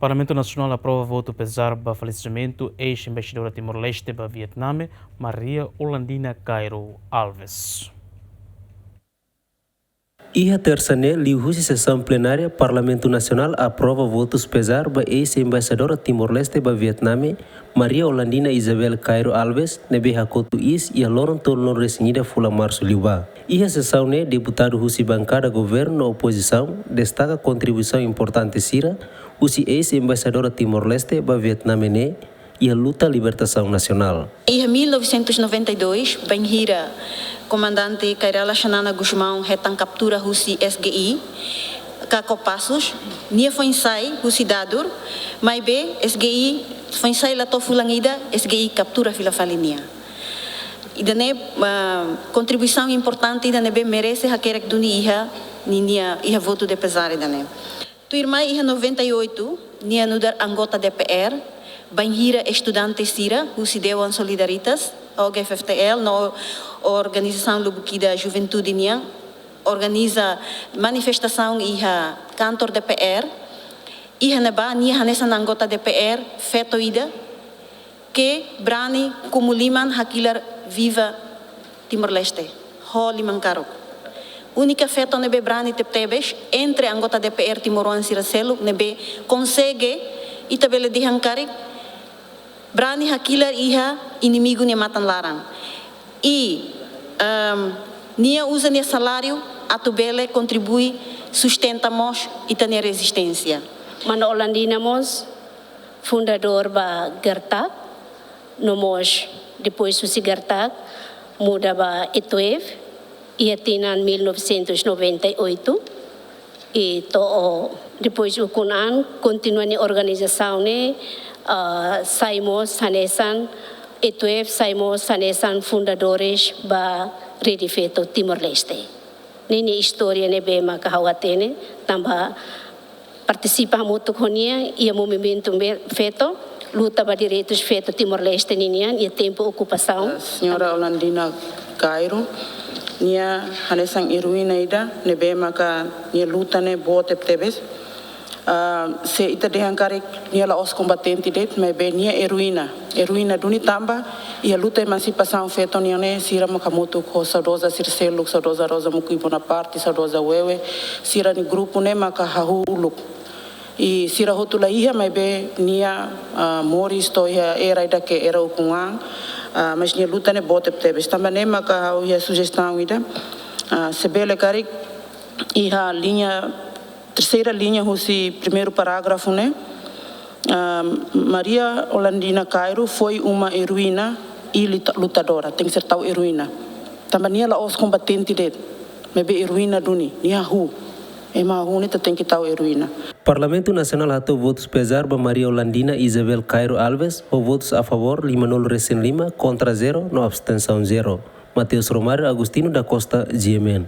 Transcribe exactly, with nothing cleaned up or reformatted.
Parlamentu Nasionál aprova votu pezar ba falesimentu eis-embaixadora Timor-Leste ba Vietname, Maria Olandina Cairo Alves. Iha Tersa ne'e, liuhusi sesaun plenária, Parlamentu Nasionál aprova votus pezar ba eis-embaixadora Timor-Leste ba Vietname, Maria Olandina Isabel Cairo Alves, ne'ebé hakotu iis iha loron tolunulu-resin-ida fulan Marsu liubá. Iha sesaun ne'e, deputadu husi bankada governu no opozisaun destaka kontribuisaun importante sira husi eis-embaixadora Timor-Leste ba Vietname ne'e iha luta libertasaun nasionál. Iha mil novecentos e noventa e dois, bainhira Komandante Kay Rala Xanana Gusmão hetan kaptura husi S G I, ka Kopassus, nia foin sai husi dadur, maibé S G I foin sai la to'o fulan ida, S G I kaptura fila fali nia. Ida-ne'e, ah, kontribuisaun importante ida ne'ebé merese hakerek duni iha ninia, iha votu de pezar ida-ne'e. Tuirmai iha noventa e oito, nia nu'udar anggota D P R, bainhira estudante sira husi Dewan Solidaritas, O G F F T L, no organizasaun lubuk ida juventude nian, organiza manifestasaun iha kantor D P R, iha ne'ebá nia hanesan anggota D P R feto ida, ke brani komu liman hakilar Viva Timor-Leste ho liman karuk. Únika feto ne'ebé brani tebetebes entre anggota D P R timoroan sira seluk ne'ebé konsege, ita bele dehan karik, brani hakilar iha inimigu nia matan laran. I, ehm, nia uza nia saláriu atu bele kontribui sustenta mós ita-nia rezisténsia. Mana Olandina mós fundadór ba GARTAC, no mós depois husi GARTAC muda ba ETUEV, iha tinan mil novecentos e noventa e oito, i to'o depois ukun an kontinua nia organizasaun ne'e, ah, sai mós hanesan ETUEV, sai mós hanesan fundadores ba Rede Feto Timor-Leste. Ne'e nia istória ne'ebé maka ha'u hatene, tanba partisipa hamutuk ho nia iha movimentu be-, feto, luta ba direitus feto Timor-Leste ninian iha tempu okupasaun. Señora Olandina Cairo, nia hanesan eroína ida ne'ebé maka nia luta ne'e boot tebetebes. Ah, se ita dehan karik nia la'ós kombatente de'it, maibé nia eroína. Eroína duni tanba iha luta emansipasaun feto nian ne'e sira maka hamutuk ho saudoza sira seluk, saudoza Rosa Muqui Bonaparte, saudoza Wewe, sira-nia grupu ne'e maka hahú uluk. I sira hotu la iha, maibé nia, ah, moris to'o iha era ida ke era ukun an, ah, mas nia luta ne'e boot tebetebes. Tanba ne'e maka ha'u iha sujestaun ida, ah, se bele karik iha liña, terseira liña husi primeiru parágrafu ne'e, ah, Maria Olandina Cairo foi uma heroína e luta-, lutadora. Tenke ser tau eroína. Tanba nia la'ós kombatente de'it, maibé eroína duni, nia hahú. Ema hahú ne'e ita tenke tau eroína. Parlamentu Nasionál hato'o votus pezar ba Maria Olandina Isabel Cairo Alves, ho votus a favór limanulu-resin-lima, kontra zero, no abstensaun zero. Mateus Romário Agostinho da Costa, G M N.